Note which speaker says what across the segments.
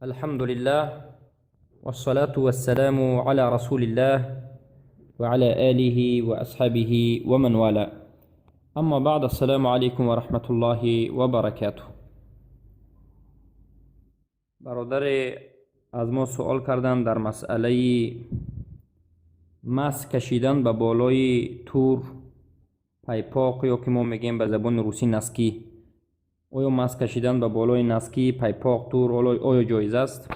Speaker 1: الحمد لله والصلاة والسلام على رسول الله وعلى آله وأصحابه ومن والاه. أما بعد، السلام عليكم ورحمة الله وبركاته. برادر از ما سوال کردن در مسئله مس کشیدن به بالای تور، пайпоқ ё ки мо мегӯем ба забони русӣ носки. Оё мас кашидан ба болои носки, пайпоқ, тур оё ҷоиз аст?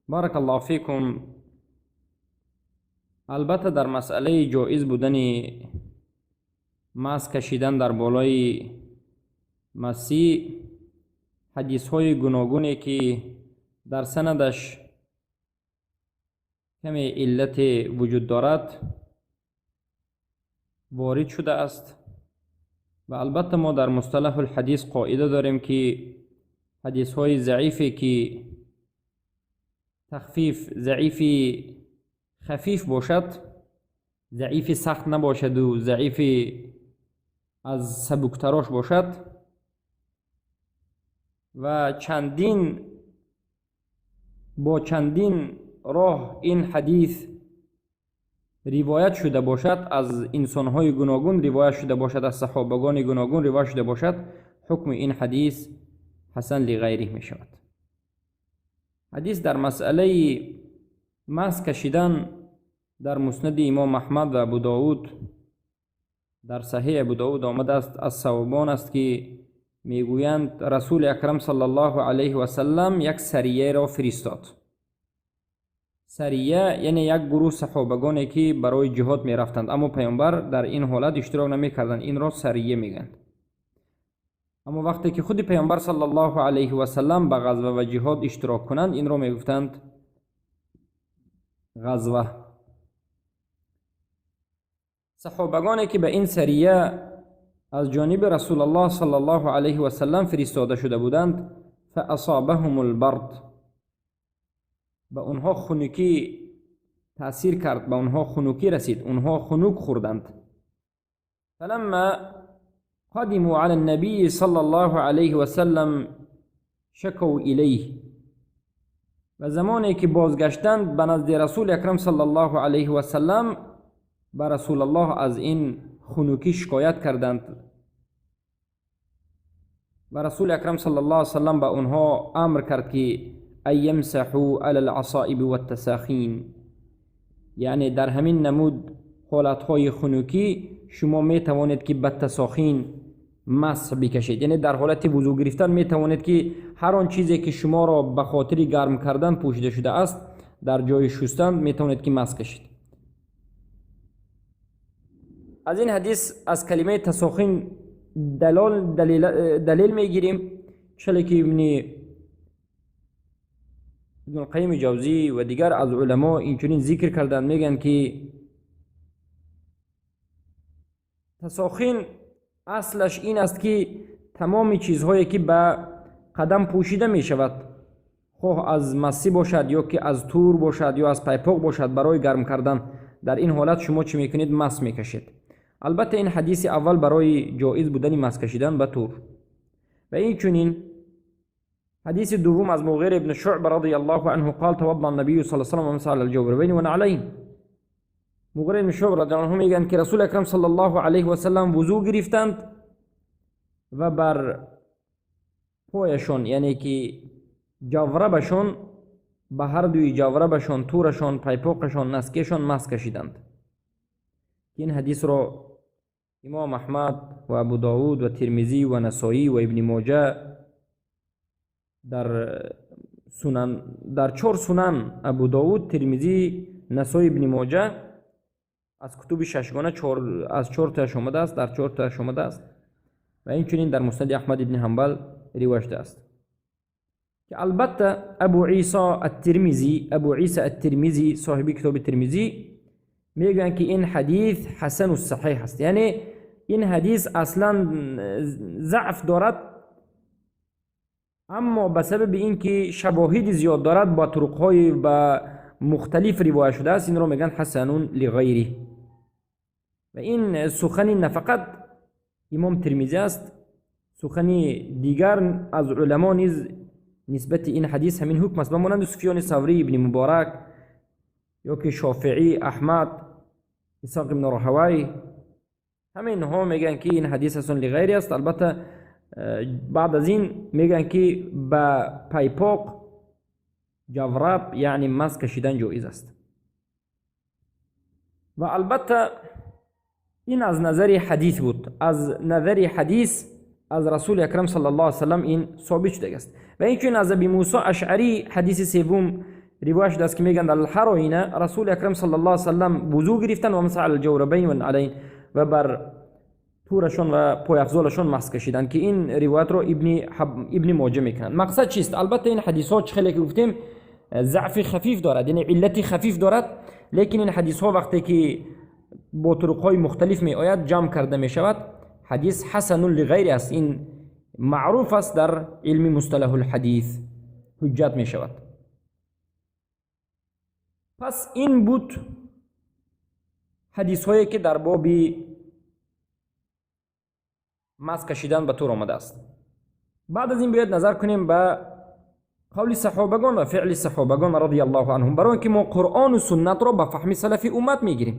Speaker 1: بارك الله فيكم. Албатта, дар масъалаи ҷоиз будани мас кашидан дар болои масӣ ҳадисҳои гуногуне, ки дар санадаш каме иллате вуҷуд дорад, ворид шудааст. Ва албатта, мо дар мусталаҳулҳадис қоида дорем, ки ҳадисҳои заифе, ки тахфиф, заифи хафиф бошад, заифи сахт набошаду заифи аз сабуктарош бошад ва чандин бо чандин роҳ ин ҳадис ривоят шуда бошад, аз инсонҳои гуногун ривоят шуда бошад, аз саҳобагони гуногун ривоят шуда бошад, ҳукми ин ҳадис حسن لغيره мешавад. Ҳадис дар масъалаи мас кашидан дар Муснади Имом Аҳмад ва Абу Довуд, дар Саҳеҳ Абу Довуд омадааст. Аз Савбон аст, ки мегӯянд: Расули Акрам صلى الله عليه وسلم як сарияро фиристод. Сария яъне як гурӯҳ саҳобагоне, ки барои ҷиҳод мерафтанд, аммо паёмбар дар ин ҳолат иштирок намекарданд, инро сария мегӯянд. Аммо вақте ки худи паёмбар صلى الله عليه وسلم ба ғазва ва ҷиҳод иштирок кунанд, инро мегуфтанд ғазва. Саҳобагоне, ки ба ин сария аз ҷониби Расулаллоҳ صلى الله عليه وسلم фиристода шуда буданд, فأصابهم البرد, ба онҳо хунукӣ таъсир кард, ба онҳо хунукӣ расид, онҳо хунук хӯрданд. فلما قدموا على النبي صلى الله عليه وسلم شكوا إليه. و زمانی که بازگشتند به نزد رسول اکرم صلى الله عليه وسلم، به رسول الله از این خنوکی شکایت کردند و رسول اکرم صلى الله عليه وسلم به آنها امر کرد که أن يمسحوا على العصائب والتساخين، یعنی در همین نمود حالتهای خنوکی شما می توانید که به تساخین مسح بکشید. یعنی در حالت وضو گرفتن می توانید که هر آن چیزی که شما را به خاطر گرم کردن پوشیده شده است، در جای شستن می توانید که مسح کشید. از این حدیث از کلمه تساخین دلیل میگیریم، چلی که ابن القیم جوزی و دیگر از علما اینچنین ذکر کردند. میگن که تساخین اصلش این است که تمام چیزهایی که به قدم پوشیده می شود، خواه از مسی باشد یا که از تور باشد یا از پیپاق باشد، برای گرم کردن، در این حالت شما چی میکنید؟ مس میکشید. البته این حدیث اول برای جایز بودن مس کشیدن به تور. و این چنین حديث دوم از مغيرة بن شعبة رضي الله عنه قال: توضأ النبي صلى الله عليه وسلم ومسح على الجوربين ونعلين. مغیره بن شعبه رضی الله عنه میگن که رسول اکرم صلى الله عليه وسلم وضو گرفتند و بر پایشون، یعنی که جوربشون، به هر دوی جوربشون، تورشون، پیپاقشون، نسکشون مس کشیدند. این حدیث رو امام احمد و ابو داود و ترمذی و نسائی و ابن ماجه در سنن، در چهار سنن، ابو داود، ترمذی، نسائی، ابن ماجه، از کتب ششگانه از چهار تاش آمده است، در چهار تاش آمده است و اینچنین در مسند احمد ابن حنبل روایت شده است. که البته ابو عیسی الترمذی، ابو عیسی الترمذی صاحب کتاب ترمذی، میگن که این حدیث حسن الصحیح است. یعنی این حدیث اصلا ضعف دارد، اما به سبب اینکه شواهد زیاد دارد، با طرقهای با مختلف روایت شده است، این رو میگن حسن لغیره. و این سخن نه فقط امام ترمذی است، سخن دیگر از علما نیز нисбати ин ҳадис ҳамин ҳукм аст, ба монанди Суфёни Саврӣ, Ибни Муборак ё ки Шофеӣ, Аҳмад, Исоқ ибн Роҳавай, ҳама инҳо мегӯянд, ки ин ҳадис ҳасан лиғайри аст. Албатта, баъд аз ин мегӯянд, ки ба пайпоқ ҷавраб, яъне мас кашидан ҷоиз аст. Ва албатта, ин аз назари ҳадис буд. Аз назари ҳадис аз Расули Акрам саллаллоҳу алайҳи васаллам ин собит шудааст. Ва инчунин аз Аби Мусо Ашъарӣ ҳадиси севум ривоят шудааст, ки мегӯянд: ҳар оина Расули Акрам саллаллоҳу алайҳи васаллам вузӯ гирифтанд ва масаҳ алҷаврабайн ва алайн, ва бар турашон ва пойафзолашон масҳ кашиданд, ки ин ривоятро Ибни Моҷа мекунанд. Мақсад чист? Албатта, ин ҳадисҳо, чӣ хеле ки гуфтем, заъфи хафиф дорад, яъне иллати хафиф дорад, лекин ин ҳадисҳо вақте ки бо туруқҳои мухталиф меояд, ҷамъ карда мешавад, ҳадис ҳасанун лиғайри аст. Ин маъруф аст дар илми мусталаҳулҳадис, ҳуҷҷат мешавад. Пас ин буд ҳадисҳое, ки дар боби мас кашидан ба тур омадааст. Баъд аз ин биёед назар кунем ба қавли саҳобагон ва феъли саҳобагон радиаллоҳу анҳум, барои он ки мо Қуръону суннатро ба фаҳми салафи уммат мегирем.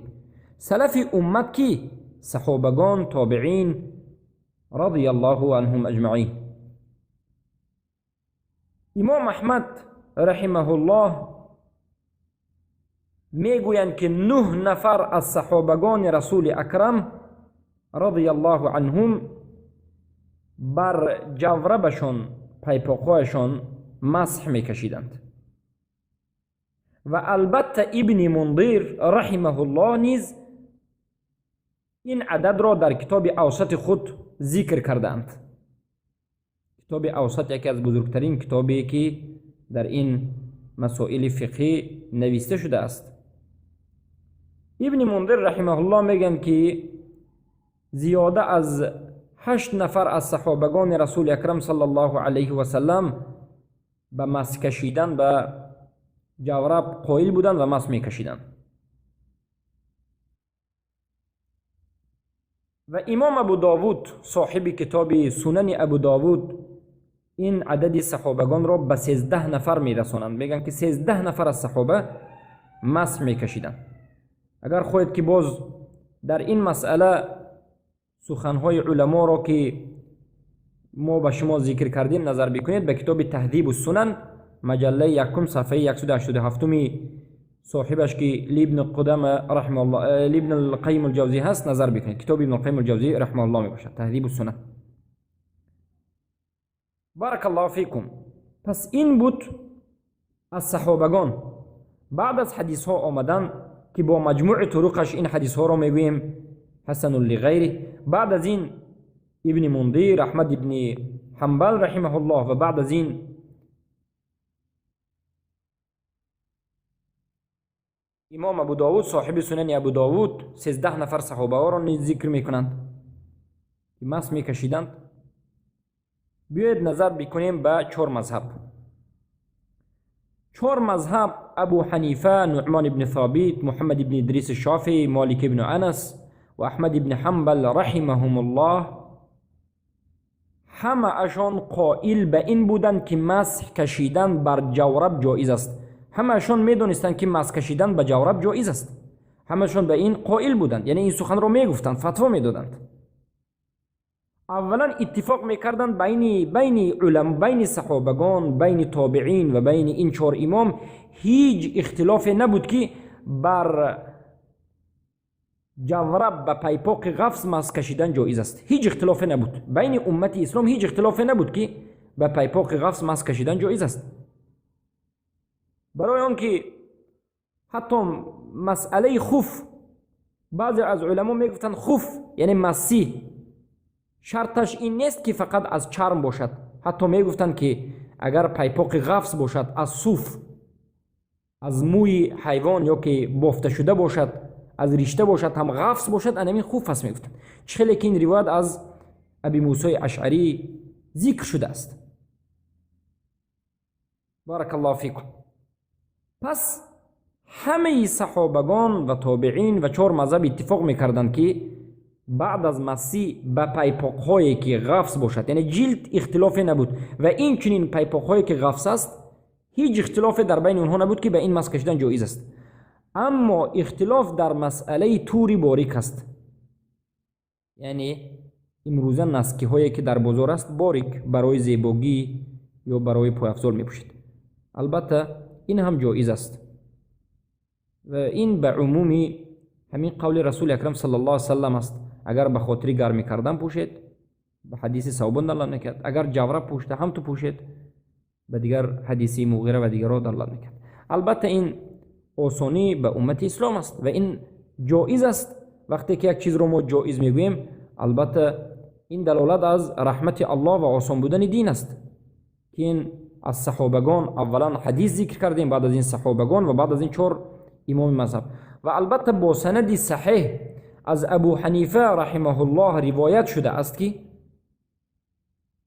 Speaker 1: Салафи уммат ки? Саҳобагон, тобеин радиаллоҳу анҳум аҷмаин. Имом Аҳмад раҳимаҳуллоҳ мегӯянд, ки нӯҳ нафар аз саҳобагони Расули Акрам радиаллоҳу анҳум бар ҷаврабашон, пайпоқҳояшон масҳ мекашиданд. Ва албатта, Ибни Мундир раҳимаҳуллоҳ низ ин ададро дар китоби Авсати худ зикр кардаанд. Китоби Авсат яке аз бузургтарин китобе, ки дар ин масоили фиқҳӣ нависта шудааст. Ибни Мундир раҳимаҳуллоҳ мегӯянд, ки зиёда аз 8 нафар аз саҳобагони Расули Акрам саллаллоҳу алайҳи васаллам ба мас кашидан ба ҷавраб қоил буданд ва мас мекашиданд. Ва имом Абу Довуд, соҳиби китоби Сунани Абу Довуд, ин адади саҳобагонро ба 13 нафар мерасонанд. Мегӯянд, ки 13 нафар аз саҳоба мас мекашиданд. Агар хоҳед, ки боз дар ин масъала суханҳои уламоро, ки мо ба шумо зикр кардем, назар бикунед, ба китоби Таҳдибу Сунан, маҷаллаи якум, сафҳаи 187-уми, соҳибаш ки Ибн Қудама раҳимаҳуллоҳ, Ибн Алқайим Алҷавзӣ ҳаст, назар бикунед. Китоби Ибн Алқайим Алҷавзӣ раҳимаҳуллоҳ мебошад Таҳдибу Сунан. Баракаллоҳу фикум. Пас ин буд аз саҳобагон. Баъд аз ҳадисҳо омадан, ки бо маҷмӯи туруқаш ин ҳадисҳоро мегӯем ҳасанун лиғайри, баъд аз ин Ибни Мундир, Аҳмад ибни Ҳамбал раҳимаҳуллоҳ, ва баъд аз ин имом Абу Довуд, соҳиби Сунани Абу Довуд, 13 нафар саҳобаҳоро низ зикр мекунанд, ки мас мекашиданд. Биёед назар бикунем ба чор мазҳаб. Чор мазҳаб: Абу Ҳанифа, Нуъмон ибни Собит, Муҳаммад ибни Идриси Шофеӣ, Молик ибну Анас ва Аҳмад ибни Ҳамбал раҳимаҳумуллоҳ, ҳамаашон қоил ба ин буданд, ки масҳ кашидан бар ҷавраб ҷоиз аст. Ҳамаашон медонистанд, ки масҳ кашидан ба ҷавраб ҷоиз аст. Ҳамаашон ба ин қоил буданд, яъне ин суханро мегуфтанд, фатво медоданд. Аввалан, иттифоқ мекарданд байни улам, байни саҳобагон, байни тобеин ва байни ин чор имом ҳеҷ ихтилофе набуд, ки бар ҷавраб, ба пайпоқи ғафз масҳ кашидан ҷоиз аст. Ҳеҷ ихтилофе набуд байни уммати ислом, ҳеҷ ихтилофе набуд, ки ба пайпоқи ғафз масҳ кашидан ҷоиз аст. Барои он ки ҳатто масъалаи хуф, баъзе аз уламо мегуфтанд, хуф, яъне массӣ, шарташ ин нест, ки фақат аз чарм бошад. Ҳатто мегуфтанд, ки агар пайпоқи ғафз бошад, аз суф, аз мӯи ҳайвон ё ки бофта шуда бошад, аз ришта бошад ҳам, ғафз бошад, анамин хуф аст, мегуфтанд. Чӣ хеле ки ин ривоят аз Аби Мусои Ашъарӣ зикр шудааст. Баракаллоҳу фикум. Пас ҳамаи саҳобагон ва тобеин ва чор мазҳаб иттифоқ мекарданд, ки баъд аз масӣ ба пайпоқҳое ки ғафс бошад, яъне ҷилд ихтилофе набуд ва инчунин пайпоқҳое ки ғафс аст, ҳеҷ ихтилофе дар байни онҳо набуд, ки ба ин мас кашидан ҷоиз аст. Аммо ихтилоф дар масъалаи тури борик аст, яъне имрӯза носкиҳое ки дар бозор аст, борик, барои зебогӣ ё барои пойафзол мепӯшед, албатта ин ҳам ҷоиз аст ва ин ба умуми ҳамин қавли Расули Акрам саллаллоҳу алайҳи васаллам аст. Агар ба хотири гармӣ кардан пӯшед, ба ҳадиси Савбон далолат мекард, агар ҷавраб пӯшта ҳам ту пӯшед, ба дигар ҳадиси Муғира ва дигарро далолат мекард. Албатта ин осонӣ ба уммати ислом аст ва ин ҷоиз аст. Вақте ки як чизро мо ҷоиз мегӯем, албатта ин далолат аз раҳмати Аллоҳ ва осон будани дин аст, ки ин аз саҳобагон аввалан ҳадис зикр кардем, баъд аз ин саҳобагон ва баъд аз ин чор имоми мазҳаб. Ва албатта бо санади саҳеҳ аз Абу Ҳанифа раҳимаҳуллоҳ ривоят шуда аст, ки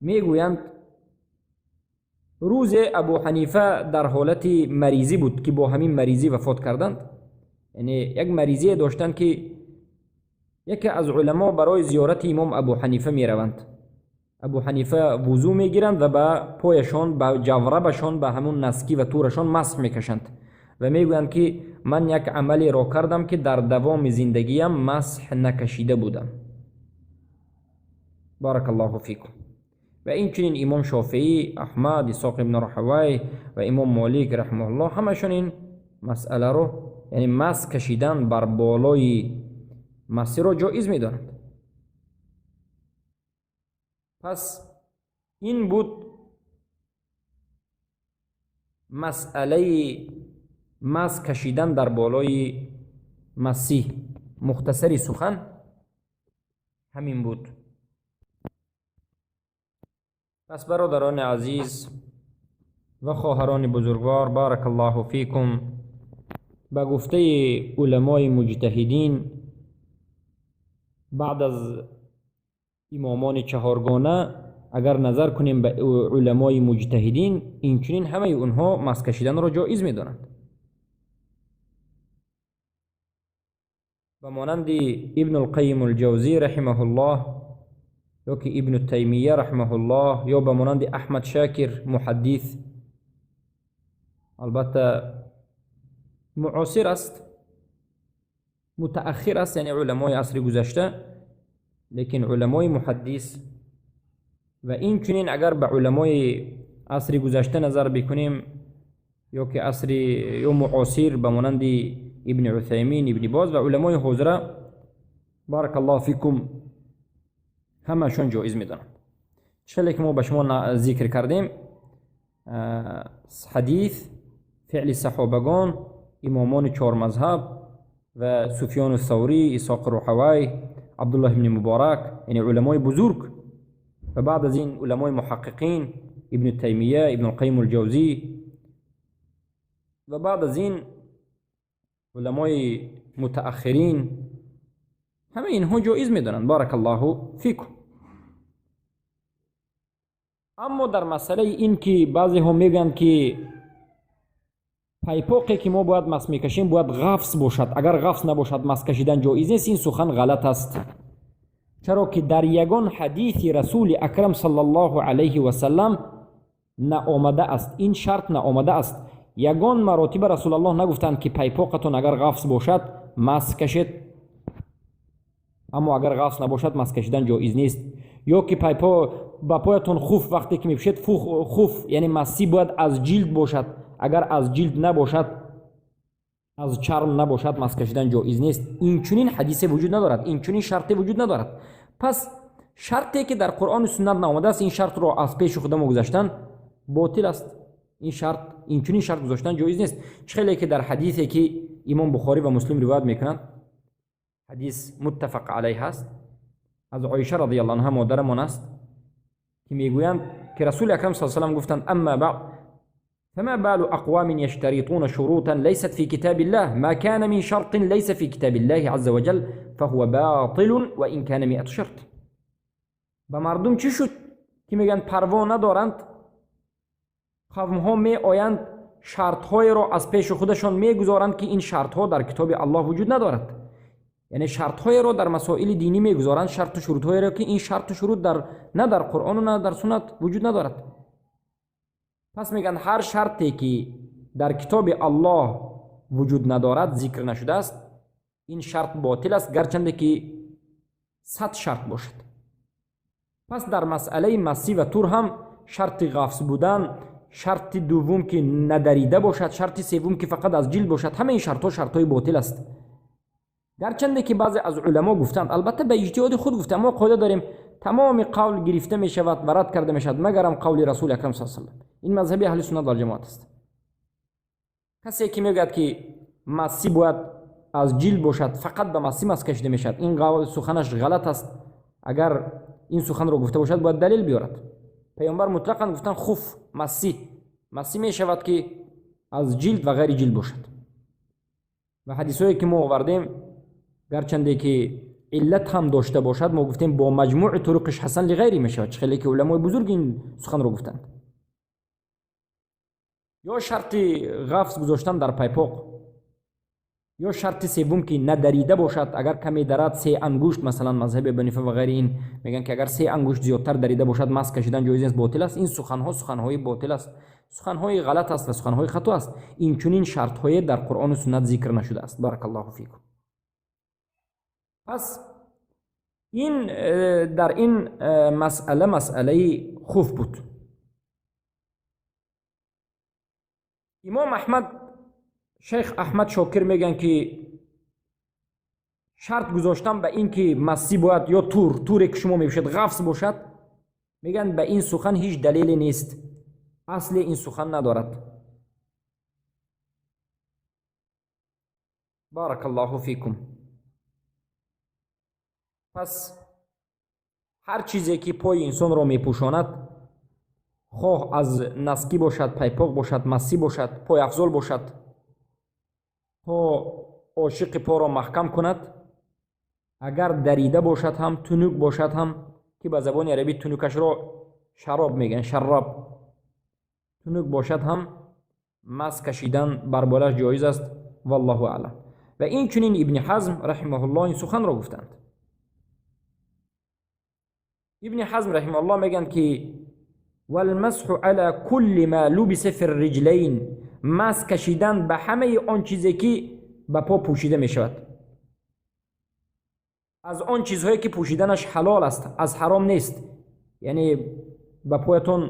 Speaker 1: мегӯянд, рӯзе Абу Ҳанифа дар ҳолати маризӣ буд, ки бо ҳамин маризӣ вафот карданд, яъне як маризие доштанд, ки яке аз уламо барои зиёрати имом Абу Ҳанифа мераванд. Абу Ҳанифа вузӯ мегиранд ва ба пояшон, ба ҷаврабашон, ба ҳамун носки ва турашон масҳ мекашанд ва мегӯянд, ки ман як амалеро кардам, ки дар давоми зиндагиям масҳ накашида будам. Баракаллоҳу фикум. Ва инчунин имом Шофеӣ, Аҳмад, Исоқ ибн Раҳавай ва имом Молик раҳимаҳуллоҳ ҳамашон ин масъаларо, яъне масҳ кашидан бар болои масиро, ҷоиз медонанд. Пас ин буд масъалаи масҳ кашидан дар болои масӣ. Мухтасари сухан ҳамин буд. Пас, бародарони азиз ва хоҳарони бузургвор, баракаллоҳу фикум, ба гуфтаи уламои муҷтаҳидин баъд аз имомони чаҳоргона, агар назар кунем ба уламои муҷтаҳидин, инчунин ҳамаи онҳо масҳ кашиданро ҷоиз медонанд. Ба монанди Ибну Лқайим Лҷавзӣ раҳимаҳуллоҳ ё ки Ибну Таймия раҳимаҳуллоҳ ё ба монанди Аҳмад Шакир муҳаддис, албатта муосир аст, мутааххир аст, яъне уламои асри гузашта, лекин уламои муҳаддис. Ва инчунин агар ба уламои асри гузашта назар бикунем ё ки асри ё муосир, ба монанди Ибни Усаймин, Ибни Боз ва уламои ҳозира, баракаллоҳу фикум, ҳамашон ҷоиз медонанд. Чӣ ки мо ба шумо зикр кардем: ҳадис, феъли саҳобагон, имомони чормазҳаб ва Суфёну Саврӣ, Исоқ Рӯҳавай, Абдуллоҳ ибни Муборак, яъне уламои бузург, ва баъд аз ин уламои муҳаққиқин Ибну Таймия, Ибну Лқайим Лҷавзӣ ва баъд аз ин уламои мутааххирин, ҳамаи инҳо ҷоиз медонанд. Баракаллоҳу фикум. Аммо дар масъалаи ин ки баъзеҳо мегӯянд, ки пайпоқе ки мо бояд масҳ мекашем, бояд ғафс бошад, агар ғафс набошад, масҳ кашидан ҷоиз нест, ин сухан ғалат аст, чаро ки дар ягон ҳадиси Расули Акрам саллаллоҳу алайҳи васаллам наомада аст, ин шарт наомада аст. Ягон маротиба Расулаллоҳ нагуфтанд, ки пайпоқатон агар ғафс бошад, масҳ кашед, аммо агар ғафс набошад, масҳ кашидан ҷоиз нест, ё ки пайпо ба поятон хуф вақте ки мепӯшед, хуф, яъне масӣ, бояд аз ҷилд бошад, агар аз ҷилд набошад, аз чарм набошад, масҳ кашидан ҷоиз нест. Инчунин ҳадисе вуҷуд надорад, инчунин шарте вуҷуд надорад. Пас шарте ки дар Қуръону суннат наомадааст, ин шартро аз пеши худамо гузаштан ботил аст. Ин шарт, инчунин шарт гузоштан ҷоиз нест. Чӣ хеле ки дар ҳадисе ки имом Бухорӣ ва Муслим ривоят мекунанд, ҳадис муттафақ алайҳ аст, аз Оиша радиаллоҳу анҳа модарамон аст, ки мегӯянд, ки Расули Акрам са салам гуфтанд: «Амма баъд, فما بال أقوام يشترطون شروطا ليست في كتاب الله؟ ما كان من شرط ليس في كتاب الله عز وجل فهو باطل وإن كان 100 شرط». Ба мардум чӣ шуд, ки мегӯянд, парво надоранд, қавмҳо меоянд, шартҳоеро аз пеши худашон мегузоранд, ки ин шартҳо дар китоби Аллоҳ вуҷуд надорад. Яъне шартҳоеро дар масоили динӣ мегузоранд, шарту шурутҳоеро, ки ин шарту шурут на дар Қуръону на дар суннат вуҷуд надорад. Пас мегӯянд, ҳар шарте ки дар китоби Аллоҳ вуҷуд надорад, зикр нашудааст, ин шарт ботил аст, гарчанде ки 100 шарт бошад. Пас дар масъалаи масӣ ва тур ҳам шарти ғафс будан, шарти дуввум ки надарида бошад, шарти севум ки фақат аз ҷилд бошад, ҳамаи ин шартҳо шартҳои ботил аст. Гарчанде ки баъзе аз уламо гуфтанд, албатта ба иҷтиҳоди худ гуфтанд, мо қоида дорем, тамоми қавл гирифта мешавад ва рад карда мешавад, магарам қавли Расули Акрам саллаллоҳу алайҳи васаллам. Ин мазҳаби аҳли суннат валҷамоат аст. Касе ки мегӯяд ки масӣ бояд аз ҷилд бошад, фақат ба масӣ мас кашида мешавад, ин суханаш ғалат аст. Агар ин суханро гуфта бошад, бояд далел биёрад. Паёмбар мутлақан гуфтанд хуф, масӣ. Масӣ мешавад ки аз ҷилд ва ғайри ҷилд бошад. Ва ҳадисҳое ки мо овардем, гарчанде ки иллат ҳам дошта бошад, мо гуфтем бо маҷмӯи туруқиш ҳасан лиғайри мешавад, чӣ хеле ки уламои бузург ин суханро гуфтанд. Ё шарти ғафс гузоштан дар пайпоқ, ё шарти севум ки надарида бошад, агар каме дарад, се ангушт, масалан мазҳаби Абу Ҳанифа ва ғайри ин мегӯянд ки агар се ангушт зиёдтар дарида бошад, мас кашидан ҷоиз нест, ботил аст. Ин суханҳо суханҳои ботил аст, суханҳои ғалат аст ва суханҳои хато аст. Инчунин шартҳое дар Қуръону суннат зикр нашудааст. Баракаллоҳу фикум. Пас ин дар ин масъала масъалаи хуф буд. Имом Аҳмад, шайх Аҳмад Шокир мегӯянд ки шарт гузоштан ба ин ки масӣ бояд ё тур, туре ки шумо мепӯшед ғафс бошад, мегӯянд ба ин сухан ҳеҷ далеле нест, асле ин сухан надорад. Баракаллоҳу фикум. Пас ҳар чизе ки пои инсонро мепӯшонад, хоҳ аз наскӣ бошад, пайпоқ бошад, масӣ бошад, пойафзол бошад, то ошиқи поро маҳкам кунад, агар дарида бошад ҳам, тунук бошад ҳам, ки ба забони арабӣ тунукашро шароб мегӯянд, шароб, тунук бошад ҳам, мас кашидан бар болаш ҷоиз аст. Валлоҳу аълам. Ва инчунин Ибни Ҳазм раҳимаҳуллоҳ ин суханро гуфтанд. Ибни Ҳазм раҳимаҳуллоҳ мегӯянд ки валмасҳу ала кулли ма лубиса фи рриҷлайн, мас кашидан ба ҳамаи он чизе ки ба по пӯшида мешавад, аз он чизҳое ки пӯшиданаш ҳалол аст, аз ҳаром нест, яъне ба поятон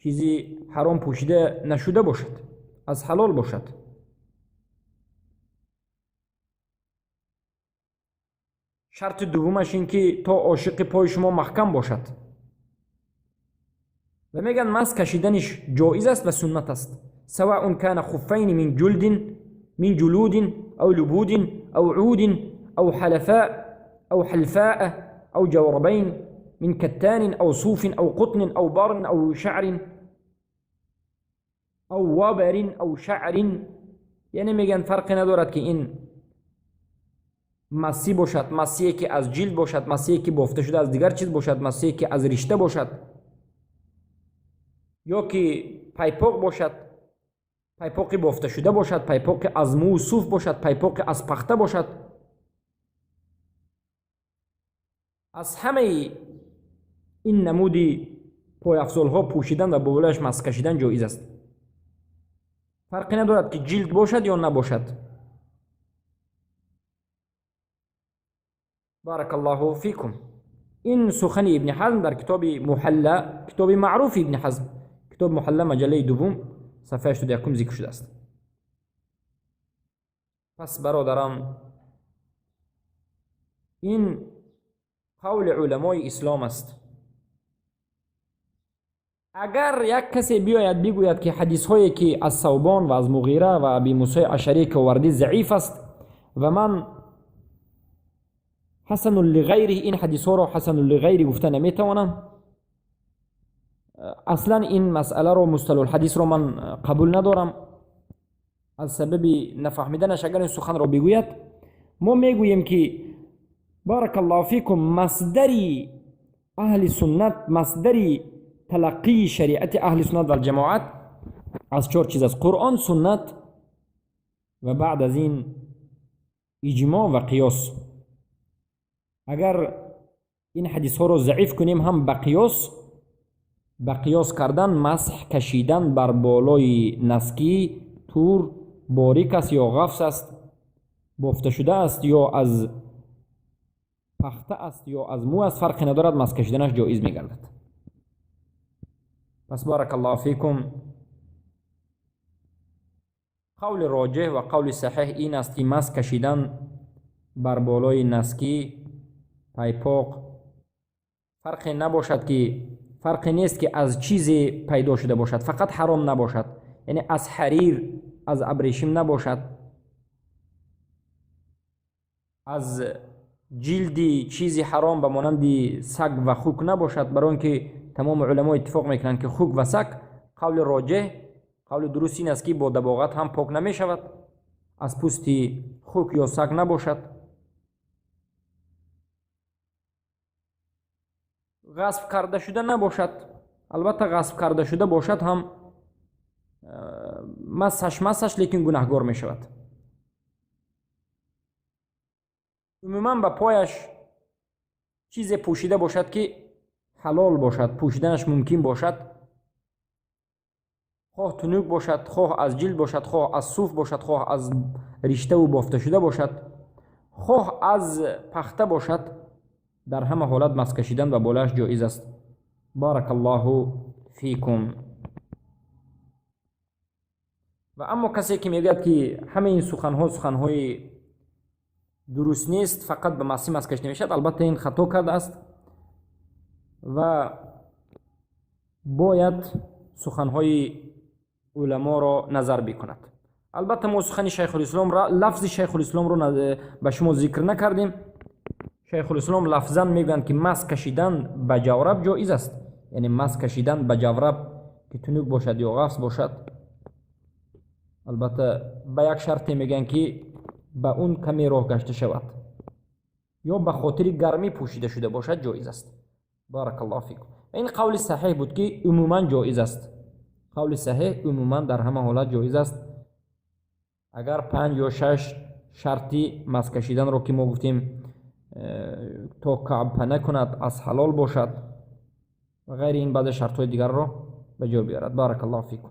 Speaker 1: чизи ҳаром пӯшида нашуда бошад, аз ҳалол бошад. Шарти дуввумаш ин ки то ошиқи пои шумо маҳкам бошад. Ва мегӯянд мас кашиданиш ҷоиз аст ва суннат аст. Саваун кана хуффайни мин ҷулдин, мин ҷулудин, ав лубудин, ав удин, ав ҳалафа, ав ҳалфаа, ав ҷаврабайн, мин каттанин, ав суфин, ав қутнин, ав барин, ав шаърин, ав вабарин, ав шаърин. Яъне мегӯянд фарқе надорад ки ин масӣ бошад, масие ки аз ҷилд бошад, масие ки бофта шуда аз дигар чиз бошад, масие ки аз ришта бошад, ё ки пайпоқ бошад, пайпоқи бофта шуда бошад, пайпоқи аз мӯю суф бошад, пайпоқи аз пахта бошад. Аз ҳамаи ин намуди пойафзолҳо пӯшидан ва болояш мас кашидан ҷоиз аст. Фарқе надорад ки ҷилд бошад ё набошад. Баракаллоҳу фикум. Ин сухани Ибни Ҳазм дар китоби Муҳалла, китоби маъруфи Ибни Ҳазм, китоби Муҳалла маҷаллаи дуввум, сафҳаи 81 зикр шудааст. Пас бародарам, ин қавли уламои ислом аст. Агар як касе биёяд бигӯяд ки ҳадисҳое ки аз Савбон ва аз Муғира ва Аби Мусои Ашарӣ ки овардӣ заиф аст ва ман ҳасану лиғайриҳ, ин ҳадисҳоро ҳасану лиғайри гуфта наметавонам, аслан ин масъаларо мусталулҳадисро ман қабул надорам, аз сабаби нафаҳмиданаш агар ин суханро бигӯяд, мо мегӯем ки баракаллоҳу фикум, масдари аҳли суннат, масдари талаққии шариати аҳли суннат валҷамоат аз чор чиз аст: Қуръон, суннат ва баъд аз ин иҷмоъ ва қиёс. Агар ин ҳадисҳоро заиф кунем ҳам, ба қиёс кардан, масҳ кашидан бар болои наски тур, борик аст ё ғафс аст, бофта шуда аст ё аз пахта аст ё аз мӯ аст, фарқе надорад, масҳ кашиданаш ҷоиз мегардад. Пас بارك الله فيكم, қавли роҷеҳ ва қавли саҳеҳ ин аст, ки масҳ кашидан бар болои наски, пайпоқ, фарқе набошад, ки фарқе нест, ки аз чизе пайдо шуда бошад, фақат ҳаром набошад, яъне аз ҳарир, аз абрешим набошад, аз ҷилди чизи ҳаром ба монанди саг ва хук набошад, барои он ки тамоми уламо иттифоқ мекунанд, ки хук ва саг, қавли роҷеҳ, қавли дуруст ин аст, ки бо дабоғат ҳам пок намешавад, аз пӯсти хук ё саг набошад, ғасб карда шуда набошад. Албатта, ғасб карда шуда бошад ҳам, масҳаш, лекин гунаҳгор мешавад. Умуман ба пояш чизе пӯшида бошад, ки ҳалол бошад, пӯшиданаш мумкин бошад, хоҳ тунук бошад, хоҳ аз ҷилд бошад, хоҳ аз суф бошад, хоҳ аз риштаву бофта шуда бошад, хоҳ аз пахта бошад, дар ҳама ҳолат масҳ кашидан ба болояш ҷоиз аст. بارك الله فيكم. Ва аммо касе ки мегӯяд, ки ҳамаи ин суханҳо суханҳои дуруст нест, фақат ба маси масҳ кашида мешавад, албатта, ин хато кардааст ва бояд суханҳои уламоро назар бикунад. Албатта, мо сухани Шайхулислом, лафзи Шайхулисломро ба шумо зикр накардем. Шайхулислом лафзан мегӯянд, ки масҳ кашидан ба ҷавраб ҷоиз аст, яъне масҳ кашидан ба ҷавраб, ки тунук бошад ё ғафс бошад, албатта, ба як шарте мегӯянд, ки ба он каме роҳ гашта шавад ё ба хотири гармӣ пӯшида шуда бошад, ҷоиз аст. بارك الله فيكم. Ин қавли саҳеҳ буд, ки умуман ҷоиз аст. Қавли саҳеҳ: умуман дар ҳама ҳолат ҷоиз аст, агар панҷ ё шаш шарти масҳ кашиданро, ки мо гуфтем, то каъб пана кунад, аз ҳалол бошад ва ғайри ин баъзе шартҳои дигарро ба ҷо биёрад. بارك الله فيكم.